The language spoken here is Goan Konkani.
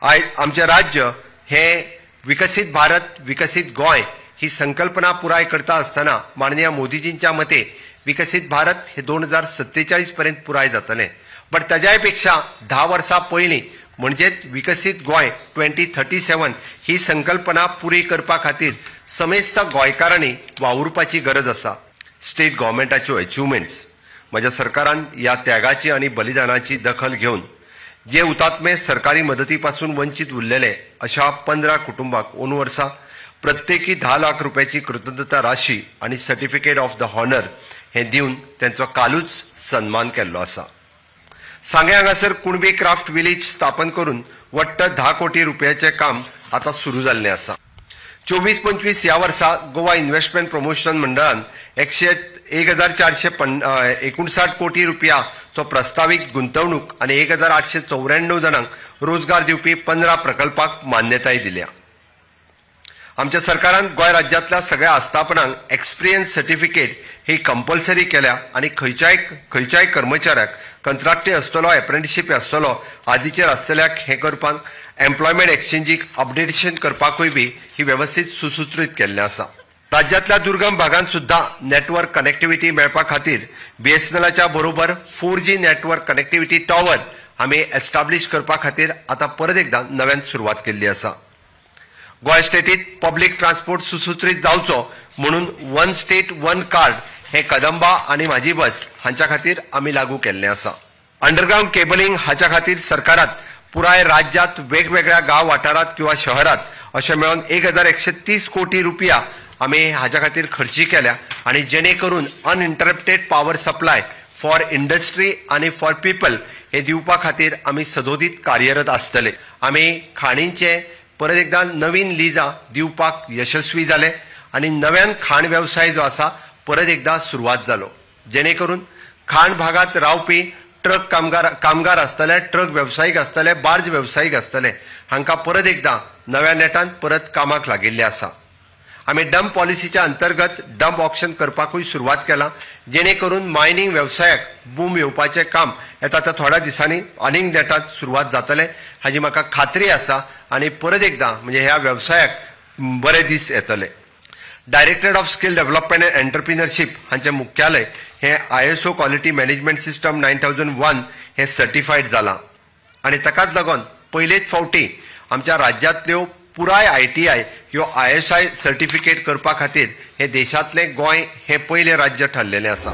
आयज आमचें राज्य हे विकसीत भारत विकसीत गोंय ही संकल्पना पुराय करता आसतना माननीय मोदीजींच्या मते विकसीत भारत हे 2047 पर्यंत पुराय जातलें, बट ताज्याय पेक्षा 10 वर्सां पयलीं म्हणजेच विकसीत गोंय 2037 ही संकल्पना पुरी करपा खातीर समेस्त गोंयकारांनी वावुरपाची गरज आसा। स्टेट गव्हर्मेंटाच्यो अचिव्हमेंट्स म्हज्या सरकारान ह्या त्यागाची आनी बलिदानाची दखल घेवन जे हुतात्मे सरकारी मदती पासून वंचित उरलेले अशा 15 कुटुंबाक 2 वर्सां प्रत्येकी 10 लाख रुपयाची कृतज्ञता राशी आनी सर्टिफिकेट ऑफ the honour हे दिवन तेंचो कालूच सन्मान केल्लो आसा। सांगें हांगासर कुणबी क्राफ्ट विलेज स्थापन करून वट्ट 10 कोटी रुपयाचें काम आतां सुरू जाल्लें आसा। 24-25 ह्या वर्सा गोवा इन्व्हेस्टमेंट प्रमोशन मंडळान 1459 कोटी रुपयाचो प्रस्तावीत गुंतवणूक आनी 1894 जाणांक रोजगार दिवपी 15 प्रकल्पाक मान्यताय दिल्या। आमच्या सरकारान गोंय राज्यांतल्या सगळ्या आस्थापनांक एक्सपिरियन्स सर्टिफिकेट ही कंपल्सरी केल्या आनी खंयच्याय कर्मचाऱ्याक कंत्राटी आसतलो, एप्रेंटिशीप आसतलो आदीचेर आसतल्याक हें करपाक एम्प्लॉयमेंट एक्सचेंजीक अपडेटेशन करपाकूय बी ही वेवस्थीत सुसूत्रीत केल्लें आसा। राज्यांतल्या दुर्गम भागांत सुद्दां नेटवर्क कनेक्टिविटी मेळपा खातीर बीएसएनएलाच्या बरोबर 4G network connectivity tower आमी एस्टाब्लिश करपा खातीर आतां परत एकदां नव्यान सुरवात केल्ली आसा। गोंय स्टेटीत पब्लीक ट्रान्सपोर्ट सुसूत्रीत जावचो म्हणून वन स्टेट वन कार्ड हे कदंबा आनी म्हाजी बस हांच्या खातीर आमी लागू केल्लें आसा। अंडरग्रावंड केबलिंग हाच्या खातीर सरकारात पुराय राज्यांत वेगवेगळ्या गांव वाठारांत किंवा शहरांत अशें मेळून 1130 कोटी रुपया आमी हाच्या खातीर खर्ची केल्या आनी जेणे करून uninterrupted power supply for industry आनी फॉर पिपल हे दिवपा खातीर आमी सदोदीत कार्यरत आसतले। आमी खाणींचे परत एकदां नवीन लिजां दिवपाक यशस्वी जाले आनी नव्यान खाण वेवसाय जो आसा परत एकदां सुरवात जालो, जेणे करून खाण भागांत रावपी ट्रक कामगार आसतले, ट्रक वेवसायीक आसतले, बार्ज वेवसायीक आसतले हांकां परत एकदां नव्या नेटान परत कामाक लागिल्ले आसा। आमी डंप पॉलिसीच्या अंतर्गत डंप ऑक्शन करपाकूय सुरवात केला, जेणे करून मायनिंग वेवसायाक बूम येवपाचें काम येता आतां थोड्या दिसांनी आनीक नेटान सुरवात जातलें हाजी म्हाका खात्री आसा आनी परत एकदां म्हणजे ह्या वेवसायाक बरे दीस येतले। Directorate of skill development and entrepreneurship हांचें मुख्यालय हें ISO quality management system 9001 हें सर्टिफायड जालां आनी ताकाच लागून पयलेच फावटी आमच्या राज्यांतल्यो पुराय ITI ह्यो ISI certificate करपा खातीर हे देशांतलें गोंय हें पयलें राज्य ठरलेलें आसा।